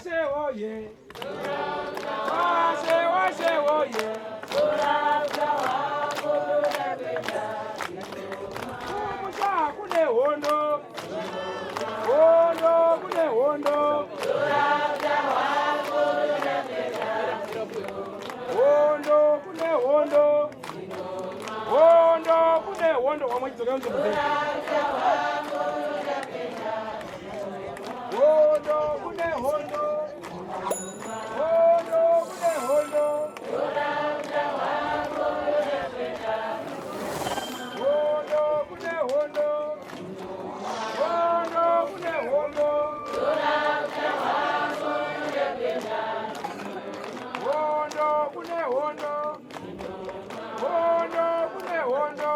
Washe woye. Washe washe woye. Kumusha kune hondo. Hondo kune hondo. Hondo kune hondo. Hondo kune hondo. Wamwe chidzoka nzvimbo dzenyu. Hondo kune hondo. Hondo kune hondo. Hondo kune hondo. Hondo kune hondo. Hondo kune hondo. Hondo kune hondo.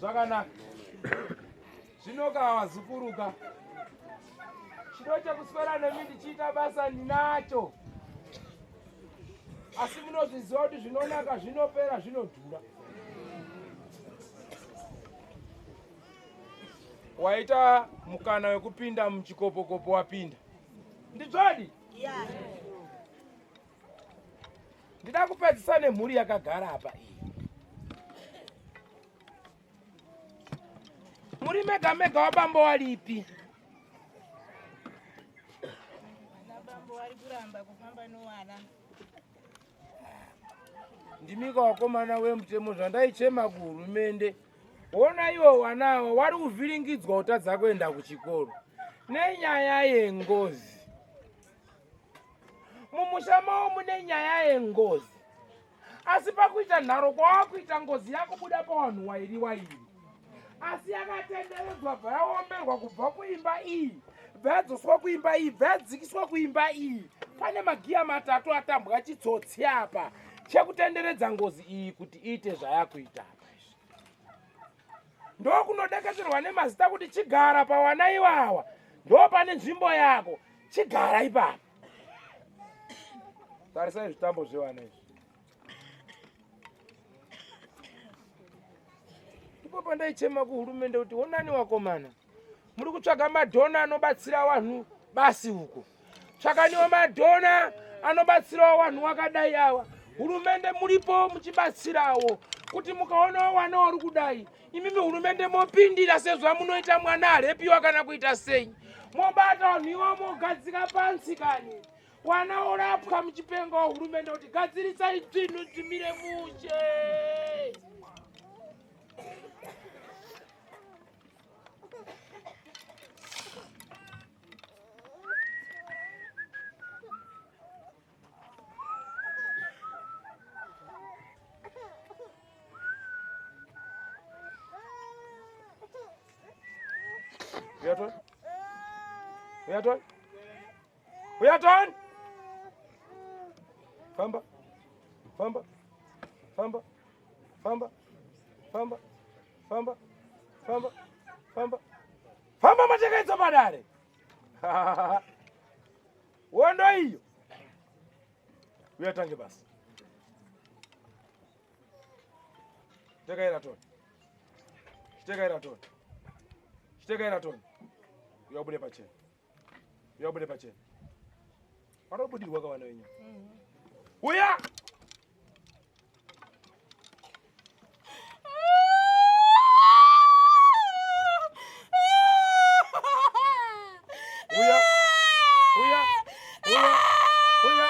Zvakanaka. Zvino ka vazukuruka. Chido chekuswera nemi ndichiita basa ndinacho. Asi munozviziva kuti zvinonaka zvinopera zvinodhura. Waita mukana wekupinda muchikopokopo wapinda. Ndizvodi? Yeah. Ndida kupedzisa nemhuri yakagara apa iyi. Muri mega mega wabambo walipi? Vana bambo vari kuramba kufamba novana. Ndimika wakomana wemutemo zvandaichema kuhurumende. Wona iwo wana awa wari kuvhiringidzwa kutadza kuenda kuchikoro nenyaya yengozi. Mumusha mavo mune nyaya yengozi, asi pakuita nharo kwawakuita ngozi yakubuda pawanhu wairi wairi, asi yakatenderedzwa bva yaomberwa kubva kuimba iyi bva yadzoswa kuimba iyi bva yadzikiswa kuimba iyi. Pane magiya matatu atambwa chitsotsi apa chekutenderedza ngozi iyi kuti iite zvayakuita apa izvi. Ndokunodeketerwa nemazita kuti chigara pawana iwawa, ndo pane nzvimbo yako, chigara ipapa. Tarisai zvitambo zvevana izvi. Ndipo pandaichema kuhurumende kuti honani wakomana, muri kutsvaga madhona anobatsira vanhu basi uko, tsvakaniwo madhona anobatsirawo vanhu wakadai awa. Hurumende muripo muchibatsirawo kuti mukaonawo wana wari kudai, imimi hurumende mopindira sezvamunoita mwana arepiwa kana kuita sei, mobata vanhu iwo mogadzika pansi kani wana orapwa muchipengawo hurumende kuti gadzirisai zvinhu zvimire mushe. Uyaton? Uyaton? Uyaton? Famba. Famba. Famba. Famba. Famba. Famba. Famba. Famba. Famba matekaidza padare. Hondo iyo. Uyatange basi. Tekaira toni. Chitekaira toni. Chitekaira toni. Uyabude pachena. Uyabude pachena. Vanobudirwa kavana venyu. Uya! Uya! Uya! Uya! Uya!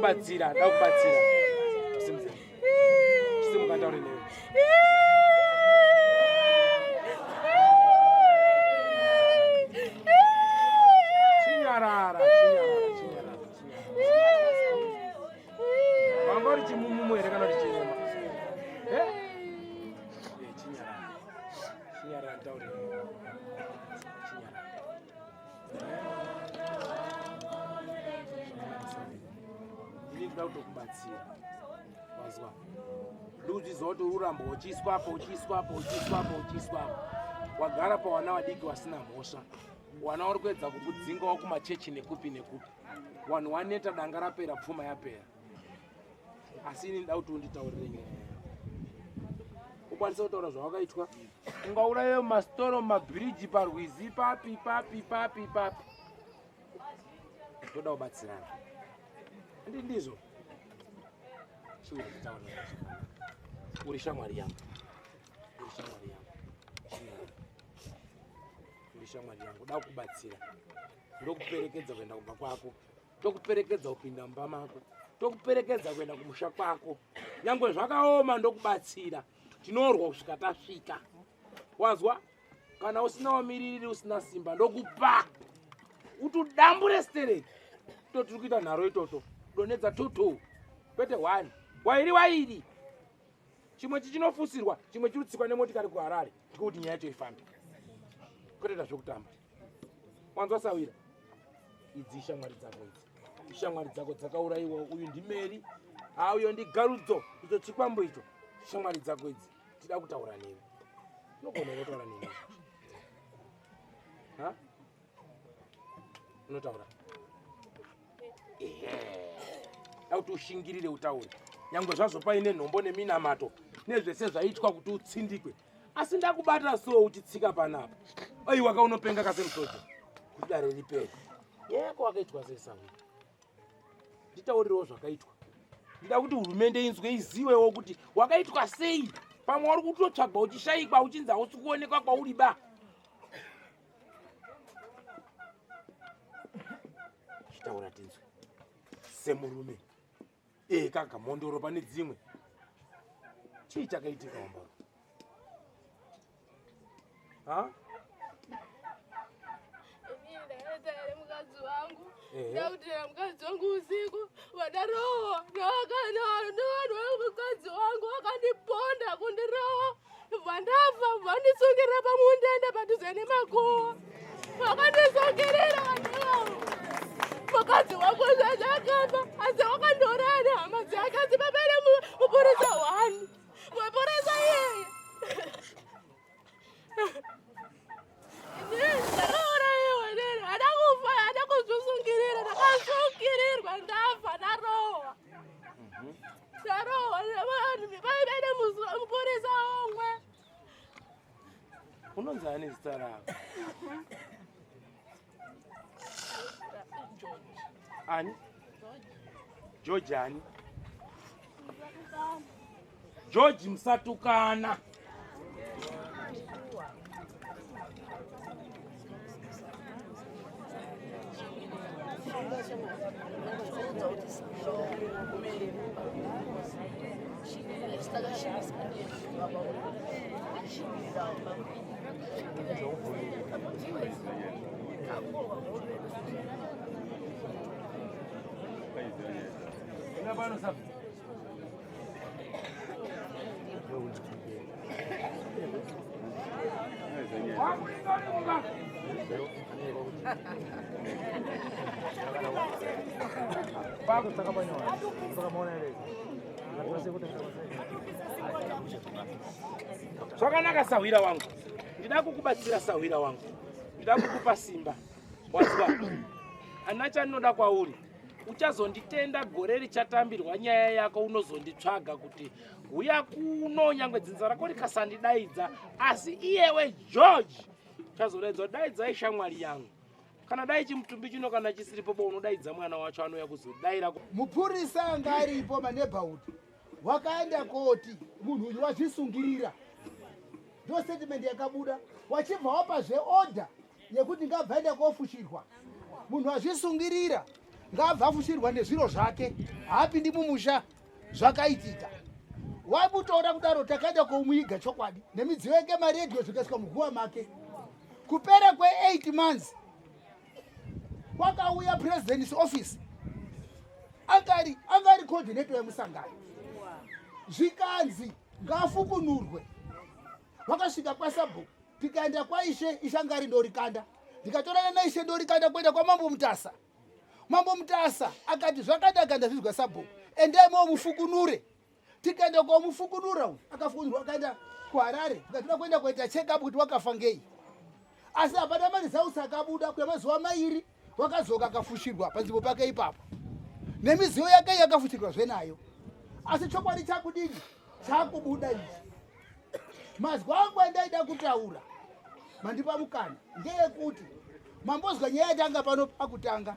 kubatsira, nda kubatsira. Simuka. Simuka ndaure newe. Chinyarara, chinyarara, chinyarara, chinyarara. Wanga uri chimumumu here kana kuti chirema? Eh? Eh, chinyarara. Chinyarara ndaure newe. Chinyarara. Ini ndinoda kutokubatsira. Wazwa? Ndikuzviziva kuti uri kuramba uchiiswapo, uchiiswapo, uchiiswapo, uchiiswapo. Wagara pawana vadiki vasina mhosva. Wana uri kuedza kukudzingawo kumachechi nekupi nekupi. Wanhu waneta, danga rapera, pfuma yapera. Asi ini ndida kuti unditaurire nyaya yako. Ukwanise kutaura zvawakaitwa. Ungauraye masitoro, mabhiriji, parwizi, papi, papi, papi, papi. Toda kubatsirana. Ndi ndizvo. Chiuya nditaure zvakanaka. Uri shamwari yangu. Uri shamwari yangu. Chiuya. Uri shamwari yangu. Da kubatsira. Ndokuperekedza kuenda kumba kwako. Tokuperekedza kupinda mumba mako. Tokuperekedza kuenda kumusha kwako. Nyangwe zvakaoma ndokubatsira. Tinorwa kusvika tasvika. Wazwa? Kana usina wamiririri usina simba ndokupa. Utudambure stereki. Totiri kuita nharo itoto. Donedza 2-2. Kwete 1. Wairi wairi. Chimwe chichinofusirwa, chimwe chirutsikwa nemotikari kuHarare. Ndiko kuti nyaya yacho ifambe. Kwete zvekutamba. Wanzwa sawira? Idzi ishamwari dzako idzi. Ishamwari dzako dzakaurayiwa. Uyu ndiMary. Ah, uyo ndiGarudzo. Icho chikwambo icho. Shamwari dzako idzi. Tida kutaura newe. Unogona kutaura neni. Ha? Unotaura? Ehe. Kuti ushingirire utaure. Nyangwe zvazvo paine nhombo neminamato nezvese zvaitwa kuti utsindikwe. Asi ndakubata so uchitsika panapa. Aiwa ka unopenga kasemusoja. Kuti dare ripere. Nyaya yako wakaitwa sei sawira? Nditaurirewo zvakaitwa. Ndida kuti hurumende inzwe iziwewo kuti wakaitwa sei. Pamwe uri kutotsvagwa uchishayikwa uchinzi hausi kuonekwa kwauri ba. Chitaura tinzwe. Semurume. Eh kaka mhondoro pane dzimwe. Chii chakaitika wambaro? Ha? Inini ndakaita here mukadzi wangu? Ndakutera mukadzi wangu usiku, vandarohwa nevanhu vemukadzi wangu vakandiponda kundirohwa. Vandafa vandisungirira pamundende padhuze nemakuva. Vakandisungirira vanhu ivavo. Mukadzi wangu zvacho akafa, asi wakandiuraya nehama dzake, asi baba mupurisa one. Mupurisa iyeye. Ndakaurayiwa nini, hada kufa, hada kuzvisungirira, ndakasungirirwa ndafa ndarohwa. Ndarohwa nevanhu vaive nemupurisa umwe. Unonzi ani zita rako? Ani? George ani? George musatukana. Zvakanaka sahwira wangu, ndida kukubatsira sahwira wangu, ndida kukupa simba. Wazwa, ana chandinoda kwauri, uchazonditenda gore richatambirwa nyaya yako, unozonditsvaga kuti huya kuno, nyangwe dzinza rako rikasandidaidza, asi iyewe George uchazodaidzwa, daidzai shamwari yangu. Kana dai chimutumbi chino kana chisiripo bo unodaidza mwana wacho anouya kuzodaira. Mupurisa anga aripo maneighborhood wakaenda koti munhu uyu wazvisungirira, ndo statement yakabuda, wachibva wapazve order yekuti ngabva enda kofushirwa. Munhu azvisungirira. Ngaabva afushirwa nezviro zvake, haapindi mumusha. Zvakaitika wamutora kudaro, takaenda komuiga chokwadi nemidziyo yake, maredhiyo zvikaiswa muguva make. Kupera kwe8 months kwakauya president's office, angari coordinator yemusangano, zvikanzi ngafukunurwe. Vakasvika kwasabhuku, tikaenda kwaishe, ishe angari ndorikanda, ndikatorana naishe ndorikanda kuenda kwamambo Mutasa. Mambo Mutasa akati zvakadaka, ndazvizwa sabhuku, endai momufukunure. Tikaenda komufukunura, uyu akafukunurwa akaenda kuHarare. Tikatoda kuenda kuita check up kuti wakafa ngei, asi hapana maresults akabuda. Kwemazuva mairi wakadzoka akafushirwa panzvimbo pake ipapo nemidziyo yake yakafushirwa zvenayo. Asi chokwadi chakudini chakubuda ichi. Mazwi angu andaida kutaura, mandipa mukana, ndeyekuti mambozwa nyaya yatanga pano pakutanga.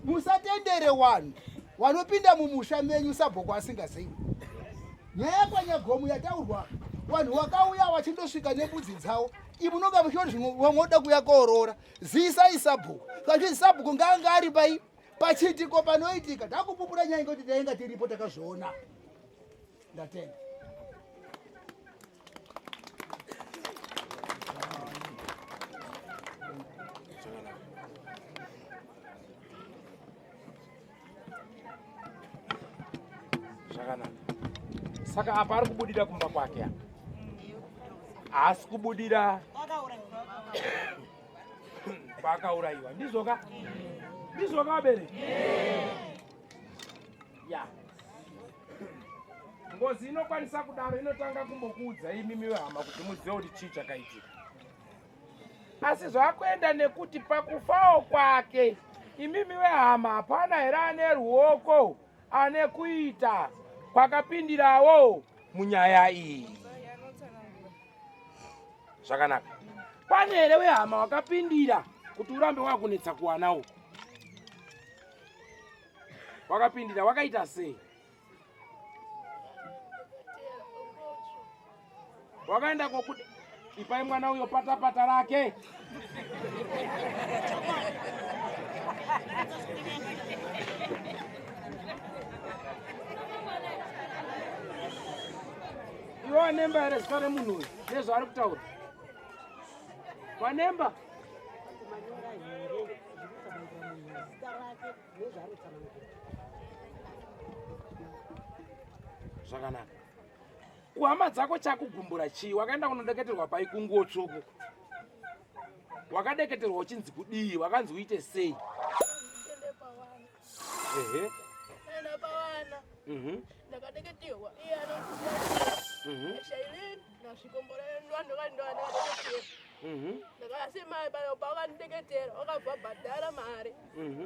Musatendere vanhu vanopinda mumusha menyu sabhuku asingazivi. Nyaya yakwanyagomu yataurwa, vanhu vakauya vachindosvika nembudzi dzavo, imunonga muchiona zvimwe vamwe kuya kooroora. Zisai sabhuku kazvizi, sabhuku ngaanga ari pai pachiitiko panoitika. Takupupura nyaya ngekuti tainga tiripo, takazviona. Ndatenda. Zvakanaka. Saka apa ari kubudira kumba kwake, apa haasi kubudira kwaakaurayiwa. Ndizvoka, ndizvoka vabereki? Ya, ngozi inokwanisa kudaro, inotanga kumbokuudza imimi wehama kuti muzive kuti chii chakaitika. Asi zvakuenda nekuti pakufawo kwake, imimi wehama, hapana here ane ruoko, ane kuita kwakapindirawo munyaya iyi? Zvakanaka. Pane here wehama wakapindira kuti urambe wakunetsa kuwana uku? Wakapindira wakaita sei? Wakaenda kokuti ipai mwana uyo patapata rake. Iwe wanemba here zita remunhu uyu nezvaari kutaura? Wanemba? Manyora here zviri munhu, zita rake nezvaari kutsanangura? Zvakanaka. Kuhama dzako chakugumbura chii? Wakaenda kunodeketerwa pai kunguo tsvuku? Wakadeketerwa uchinzi kudii? Wakanzi uite sei? Ende pawana. Ehe. Enda pawana. Ndakadeketerwa iye anoti Shailene nasvikomborero ndakadeketerwa. Ndakasi mai pano pavakandideketera wakabva bhadhara mari.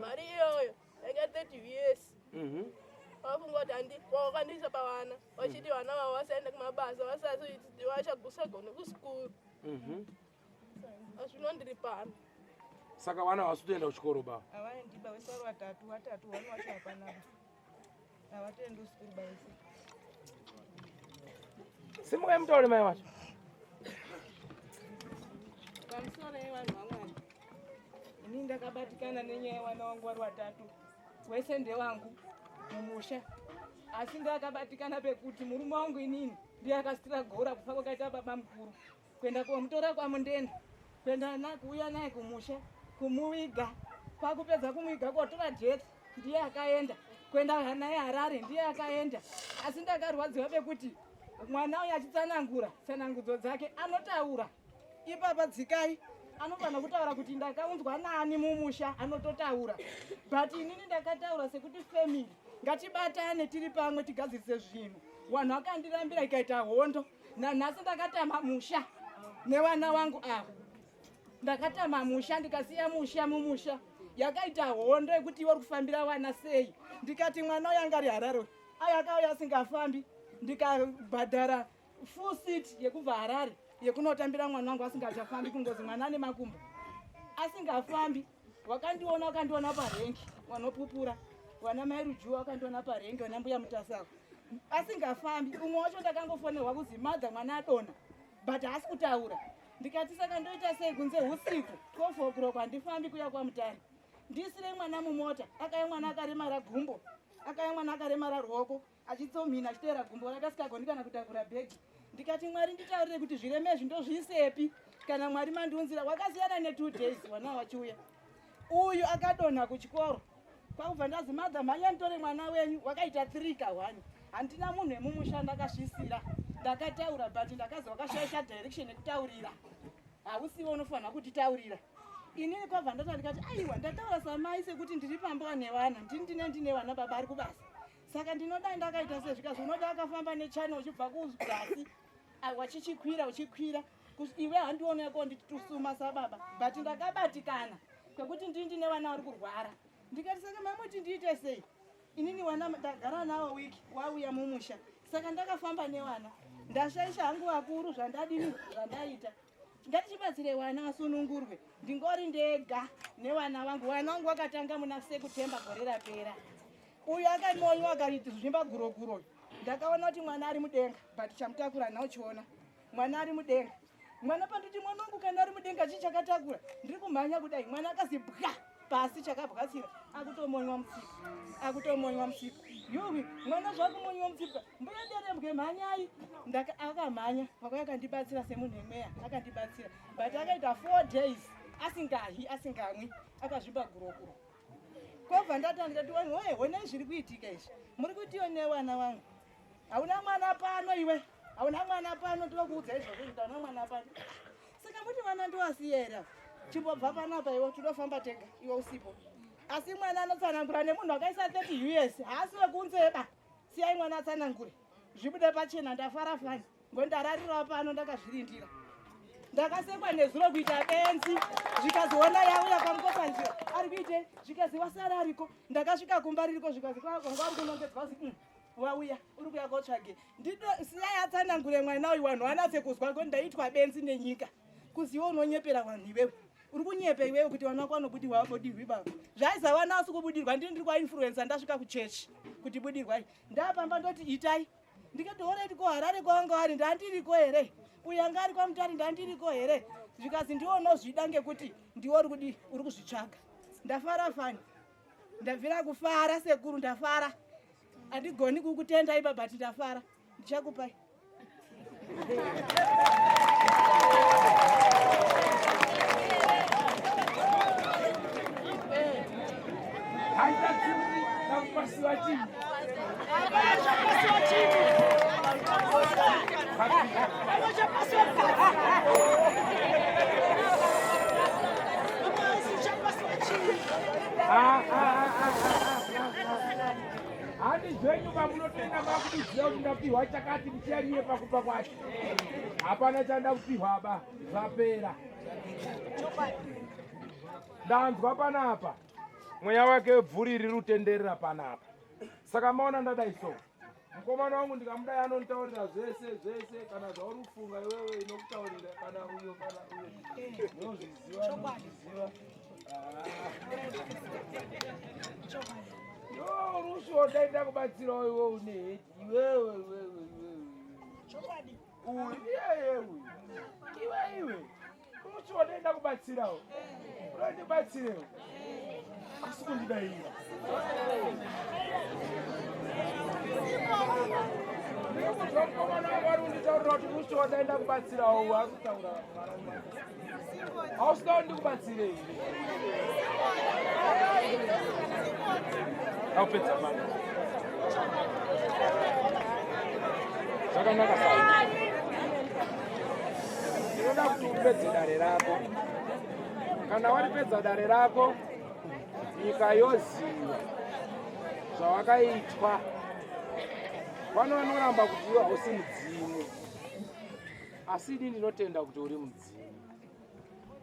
Mari iyoyo yainga 30 years. Vafunga kuti handi wakandiisa pavana vachiti vana vavo vasaenda kumabasa, vachagusagona kusikuru. Azvino ndiri pano. Saka vana havasi kutoenda kuchikoro ba? Havaendi ba, vese vari vatatu, vatatu, vane wacho hapana ba, havatoendi kusikuru ba vese. Simukai mutaure, mai wacho. Pamusoro yevanhu vamwari, ini ndakabatikana nenyaya yevana vangu vari vatatu, wese ndewangu mumusha, asi ndakabatikana pekuti murume wangu inini ndiye akasitira gora kufa kwakaita baba mukuru, kuenda komutora kwamundenda, kuenda na kuuya naye kumusha, kumuviga, kwakupedza kumuviga kotora death ndiye akaenda, kuenda naye Harare ndiye akaenda. Asi ndakarwadziwa pekuti mwana uyu achitsanangura tsanangudzo dzake, anotaura ipapa dzikai, anofanira kutaura kuti ndakaunzwa nani mumusha, anototaura. But inini ndakataura sekuti family ngatibatane, tiri pamwe, tigadzirise zvinhu. Vanhu vakandirambira, ikaita hondo. Nanhasi ndakatama musha nevana vangu ava, ndakatama musha, ndikasiya musha. Mumusha yakaita hondo yekuti iwe uri kufambira vana sei. Ndikati mwana uyu anga ari Harare, ayo akauya asingafambi, ndikabhadhara full seat yekubva Harare yekunotambira mwana wangu asingachafambi kungozi. Mwana ane makumbo asingafambi. Wakandiona, wakandiona parengi, wanopupura wana mai Rujuwa, wakandiona parengi, wana mbuya Mutasako asingafambi. Umwe wacho ndakangofonerwa kuzi madha mwana adona but haasi kutaura. Ndikati saka ndoita sei kunze usiku 12 o'clock, handifambi kuya kwaMutare. Ndiisirei mwana mumota. Akauya mwana akaremara gumbo, akauya mwana akaremara ruoko, achitsomhina achiteera gumbo rake asikagoni kana kutakura bhegi. Ndikati Mwari nditaurire kuti zvirema izvi ndozviisepi kana Mwari mandiunzira. Wakasiyana ne 2 days wana wachiuya. Uyu akadonha kuchikoro kwakubva ndazi madha mhanya nditore mwana wenyu. Wakaita 3 ka 1. Handina munhu wemumusha ndakasvisira, ndakataura but ndakazi wakashaisha direction yekutaurira, hausiwo unofanira kutitaurira. Inini kwabva ndata ndikati aiwa, ndataura samai sekuti ndiri pamba nevana, ndini ndine ndine vana, baba ari kubasa, saka ndinodai ndakaita sezvikazi unoda akafamba nechannel uchibva kuzasi wachichikwira uchikwira iwe handiona yako nditusuma sababa, but ndakabatikana kwekuti ndini ndine vana vari kurwara. Ndikati saka mamuti ndiite sei inini? Wana ndagara nawo wiki wauya mumusha, saka ndakafamba nevana, ndashaisha hangu vakuru zvandadini zvandaita. Ngatichibatsire wana vasunungurwe. Ndingori ndega nevana vangu. Wana vangu wakatanga muna Sekutemba gore rapera. Uyu akamonywa akazvimba gurokuro. Ndakaona kuti mwana ari mudenga, but chamutakura nauchiona mwana ari mudenga. Mwana panditi mwana wangu kana ari mudenga, chii chakatakura? Ndiri kumhanya kudai, mwana akazi bwa pasi, chakabwatsira, akutomonywa mutsipa, akutomonywa mutsipa. Yuwi, mwana zvakumonywa mutsipa! Mbuya derembwe, mhanyai! Akamhanya vakauya akandibatsira semunhu wemweya, akandibatsira, but akaita 4 days asingahi, asingamwi, akazvimba gurokuro. Kwabva ndata ndikati wanhu woye, honai zviri kuitika izvi, muri kutiyo nevana vangu. Hauna mwana pano iwe, hauna mwana pano, ndinokuudza izvozvo kuti hauna mwana pano. Saka muti mwana ndowasiya here? Chimbobva panapa iwe, tinofamba tega iwe usipo. Asi mwana anotsanangura nemunhu akaisa 30 us, haasi wekunzeba. Siyai mwana atsanangure, zvibude pachena. Ndafara fani ngondararirawo pano, ndakazvirindira. Ndakasekwa nezuro kuita benzi, zvikaziona yauya pamukotsanjira ari kuite, zvikazi wasara ariko. Ndakasvika kumba ririko, zvikazi kwanga uri kunongedzwa zi wauya uri kuya kotsvage. Siyai atsanangure mwana uyu, vanhu vanatse kuzwa ngoti ndaitwa benzi nenyika. Kuziva unonyepera vanhu iwewe, uri kunyepa iwewe kuti vana vako vanobudirwa, vabudirwi baba. Zvaiza vana vasi kubudirwa, ndini ndiri kwainfluensa. Ndasvika kuchechi kuti budirwai, ndapamba ndoti itai. Ndikati alright, ko Harare kwavanga vari ndandiriko here? Uyu anga ari kwaMutare ndandiriko here? Zvikazi ndiwo unozvida ngekuti ndiwo uri kudi uri kuzvitsvaga. Ndafara fani, ndabvira kufara sekuru, ndafara. Handigoni kukutendai baba, but ndafara. Ndichakupai. Haitatsuri nakupasiwa chii? Chapasiwa chini? Chapasiwa chini? Ah, ah, ah, ah, ah, ah. Handi zvenyu pamunotenda makukuziva kuti ndapiwa chakati, ndichiyaniye pakupa kwacho. Hapana chanda kupiwa ba, zvapera. Ndanzwa panapa mweya wake webvuri riri kutenderera panapa, saka maona ndadai so. Mukomana wangu ndikamudai anonditaurira zvese zvese, kana zvauri kufunga iwewe inokutaurira, kana uyo kana uyo ndinozviziva, ndinozviziva. Yo, rusi ndaida kubatsirawo iwe une heti iwewe, iwewe, iwewe. Uyu iyeye uyu, iwe iwe, rusi wadaida kubatsirawo, unondibatsirewo asi kundidaira. Ndikuzwa mukomana wangu ari kunditaurira kuti rusi wadaenda kubatsirawo, ari kutaura. Hausida kuti ndikubatsire here? Aupedza mani zvakanaka sa. Ndinoda kuti upedze dare rako. Kana waripedza dare rako, nyika yoziva zvawakaitwa. Pano vanoramba kuti iwe hausi mudzimu, asi ini ndinotenda kuti uri mudzimu,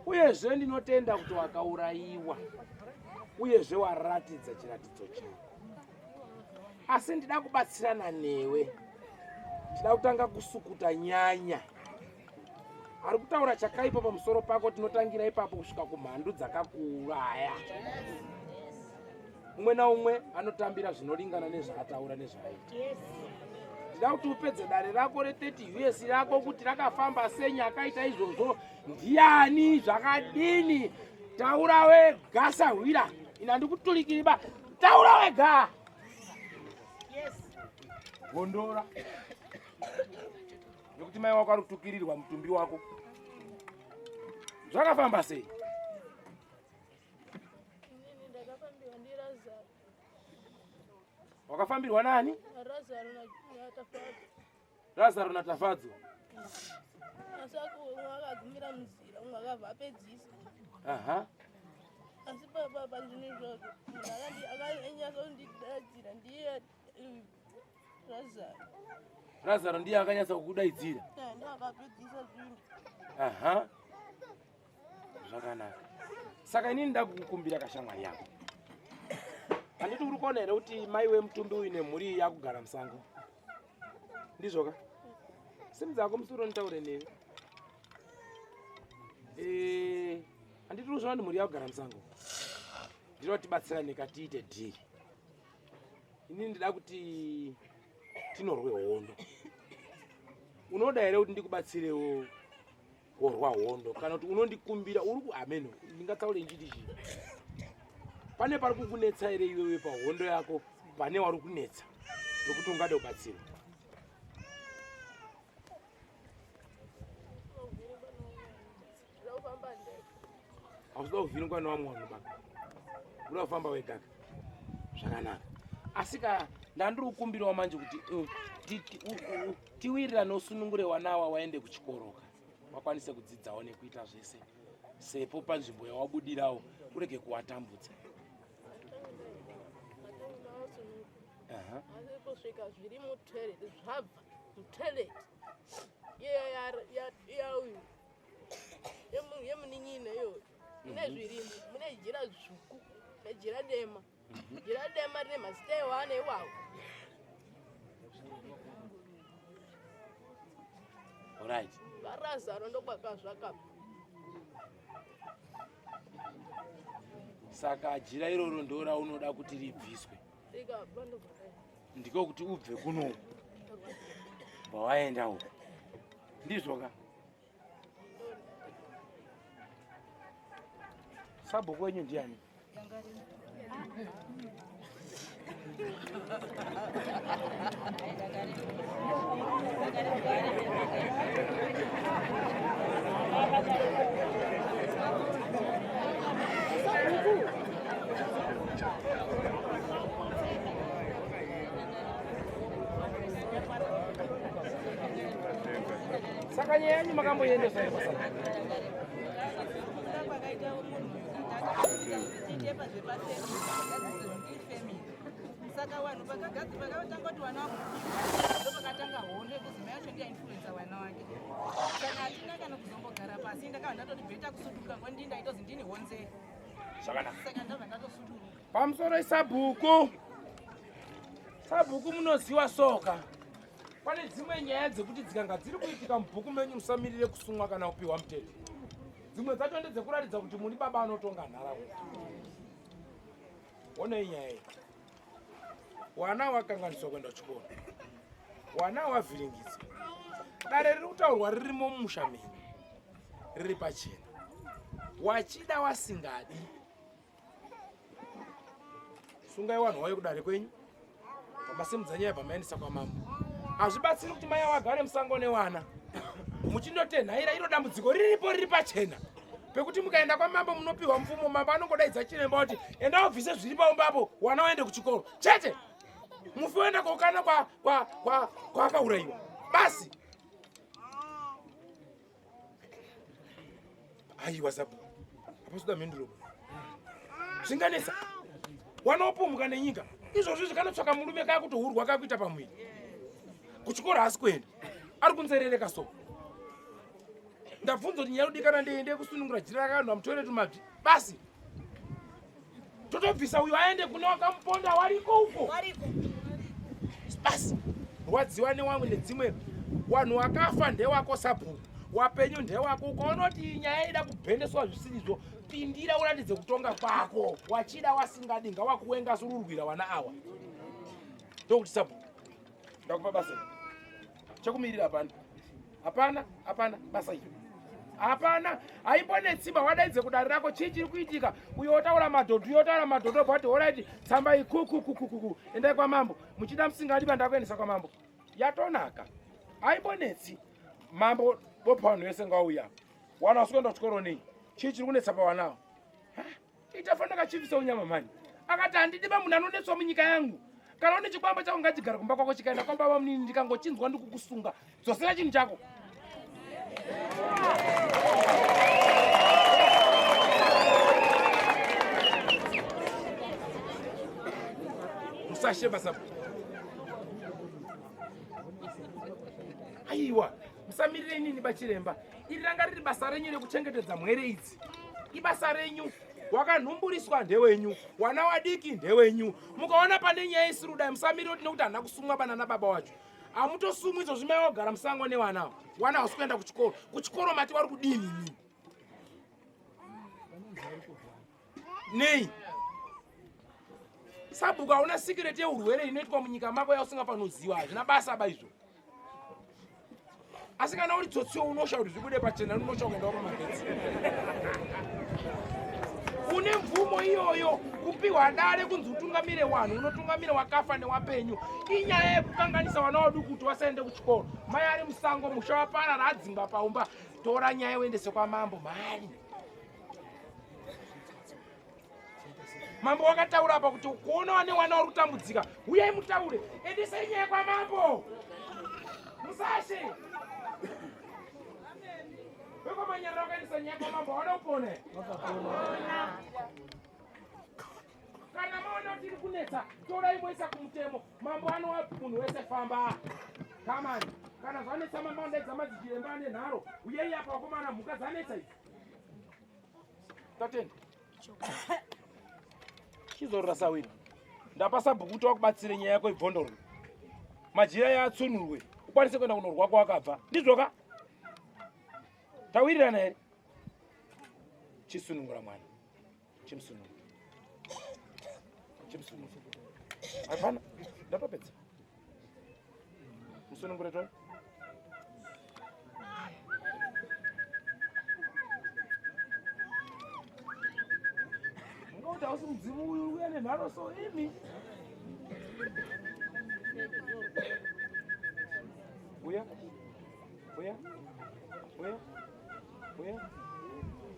uyezve ndinotenda kuti wakaurayiwa, uyezve waratidza chiratidzo chako. Asi ndida kubatsirana newe, ndida kutanga kusukuta nyanya ari kutaura chakaipa pamusoro pako. Tinotangira ipapo kusvika kumhandu dzakakuuraya. Umwe naumwe anotambira zvinolingana nezvaataura nezvaaita. Ndida kuti upedze dare rako re30 us rako kuti rakafamba sei, akaita izvozvo ndiani, zvakadini. Taura wega sahwira. Ina ndikuturikiri ba. Taura wega. Yes. Gondora. Nekuti mai wako ari kutukirirwa mutumbi wako. Zvakafamba sei? Inini ndakafambirwa ndiRazaro. Wakafambirwa nani? Razaro naTafadzwa. Razaro naTafadzwa. Asi umwe akagumira munzira, umwe akabva apedzisa. Aha. Asi pazvinhu izvozvo munhu akanyatsa kundidaidzira ndiye Razaro. Razaro ndiye akanyatsa kukudaidzira. Ndiye akapedzisa zvinhu. Aha. Zvakanaka. Saka inini ndakukukumbira kashamwari yako. Handiti uri kuona here kuti mai wemutumbi uyu nemhuri iyi yakugara musango? Ndizvoka? Simudza hako musoro nditaure newe. Eh, handiti uri kuzviona kuti mhuri yakugara musango? Ndinoda kuti tibatsirane ka tiite dhiri. Inini ndida kuti tinorwe hondo. Unoda here kuti ndikubatsirewo Worwa hondo kana kuti unondikumbira uri ku ameno ndingataure ndichiti chii? Pane pari kukunetsa here iwewe pahondo yako pane wari kunetsa nokuti ungade kubatsirwa? Hausi kuvhiringwa nevamwe vanhu baba, uda kufamba wegaka zvakanaka. Asi ka ndandiri kukumbirawo manje kuti tiwirirane usunungure wanawa waende kuchikoroka wakwanise kudzidzawo nekuita zvese sepo panzvimbo yawabudirawo urege kuwatambudza. Asi kusvika zviri mutoilet zvabva mutoilet yauyu yemunin'ina iyoyo mune zvirimo, mune jira dzvuku nejira dema. Jira dema rine mazita ewana iwawo. Right. VaRazaro ndokwakazvakabva. Saka jira iroro ndoraunoda kuti ribviswe. Rikabva ndobva. Ndiko kuti ubve kuno. Bva waenda uko. Ndizvo ka? Sabhuku wenyu ndiani? Saka nyaya yenyu makamboiendesa here kwasabhuku? Saka vanhu vakagadzi vakatanga kuti vana ndopakatanga hondo yekuzi mai vacho ndiye ainfluensa vana wake. Saka hatina kana kuzombogara pasi, ndakabva ndatoti better kusuduruka ngoni ndaitozi ndini honzeri. Zvakanaka. Saka ndabva ndatosuduruka. Pamusoro isabhuku. Sabhuku munoziwa soka. Pane dzimwe nyaya dzekuti dzikanga dziri kuitika mubhuku menyu musamirire kusumwa kana kupiwa mutete. Dzimwe dzacho ndedzekuratidza kuti muri baba anotonga nharaunda. Onei nyaya iyi. Wana wakanganiswa kuenda kuchikoro. Wana wavhiringidzwa. Dare riri kutaurwa ririmo mumusha menyu. Riri pachena. Wachida wasingadi. Sungai wanhu wauye kudare kwenyu. Pamasimudza nyaya pamaendesa kwamambo. Hazvibatsiri kuti mai wagare musango newana. Muchindotenhaira iro dambudziko riripo riri pachena. Pekuti mukaenda kwamambo munopiwa mvumo, mambo anongodaidza chiremba kuti enda ubvise zviri paumba apo wana waende kuchikoro. Chete. Mufi waenda kokana kwaakaurayiwa. Basi. Aiwa sabhuku. Hapasi mhinduro. Zvinganetsa. Wanopumhuka nenyika. Izvozvo zvikanotsvaka murume kakutohurwa kakuita pamuviri. Kuchikoro haasi kuenda. Ari kunzerereka so. Ndabvunza kuti nyaya yodikana ndiende kusunungura jira rakanwa mutore tumabvi. Basi. Totobvisa uyo aende kune wakamuponda wariko uko. Wariko. Basi. Rwadziwa newamwe nedzimwe. Wanhu wakafa ndewako sabhuku. Wapenyu ndewako. Ukaona kuti nyaya ida kubhendeswa zvisirizvo, pindira uratidze kutonga kwako. Wachida wasingadi ngawakuwenga sururwira wana awa. Ndokuti sabhuku. Ndakupa basa. Chekumirira hapana. Hapana, hapana basa iri. Hapana haimbonetsimba wadaidze kudare rako chii chiri kuitika uyo wotaura madhodhi uyo wotaura madhodhi obva wati horaiti tsamba iyi kukukukukuku endai kwamambo muchida musingadi bandakuendesa kwamambo yatonaka haimbonetsi mambo bopa vanhu vese ngauya wana wasikuenda kuchikoro nei chii chiri kunetsa pawanawo ita fanira kachivisa unyama mani akati handidi ba munhu anonetswa munyika yangu kana une chikwambo chako ngachigare kumba kwako chikaenda kwababa munini ndikangochinzwa ndikukusunga dzosera chinhu chako musashe basa aiwa musamirire inini bachiremba iri ranga riri basa renyu rekuchengetedza mhwere idzi ibasa renyu wakanhumburiswa ndewenyu wana wadiki ndewenyu mukaona pane nyaya isiri kudai musamirire kuti nekuti handina kusumwa banana baba wacho hamutosumwi izvozvi mai wagara musango nevana wana hausi kuenda kuchikoro kuchikoro mati wari kudini ni nei sabhuku hauna sikireti yeurwere inoitwa munyika mako yausingafanoziva hazvina basa ba izvo asi kana uri tsotsiwo unosha kuti zvibude pachena unosha kuendawo pamagetsi une mvumo iyoyo kupiwa dare kunzi utungamire wanhu unotungamira wakafa newapenyu inyaya yekukanganisa wana waduku kuti wasaende kuchikoro mai ari musango musha waparara adzingwa paumba tora nyaya uendese kwamambo mhani mambo wakataura apa kuti kuona wane wana wari kutambudzika huyai mutaure endesai nyaya kwamambo musashe vekwamanyarira wakaendesa nyaya kwamambo hawana kupona kana maona kuti iri kunetsa torai moisa kumutemo mambo anowa munhu wese famba kamani kana zvanetsa mambo anodaidza madzichiremba ane nharo uyai apa vakomana mhuka dzanetsa idzi tatenda chizorora sawira ndapa sabhuku kuti wakubatsire nyaya yako ibvondorwe majira yaatsunurwe ukwanise kuenda kunorwa kwawakabva ndizvoka tawirirana here chisunungura mwana chimusunungura chimusunungura hapana ndatopedza musunungure toni Mungakuti hausi mudzimu uyu uya nenharo so imi. Uya. Uya. Uya. Uya.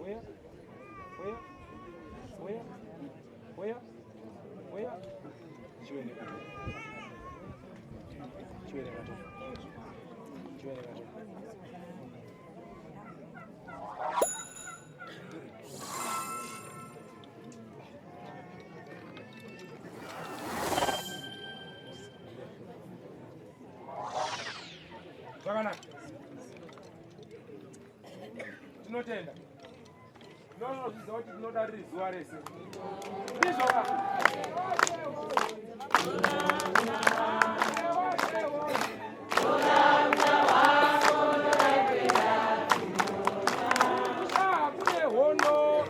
Uya. Uya. Uya. Uya. Uya. Chiwene kato. Chiwene kato. Chiwene kato. Zvakanaka. Tinotenda. Ndinozviziva kuti tinoda riri zuva rese. Ndizvo ka? Kune hondo.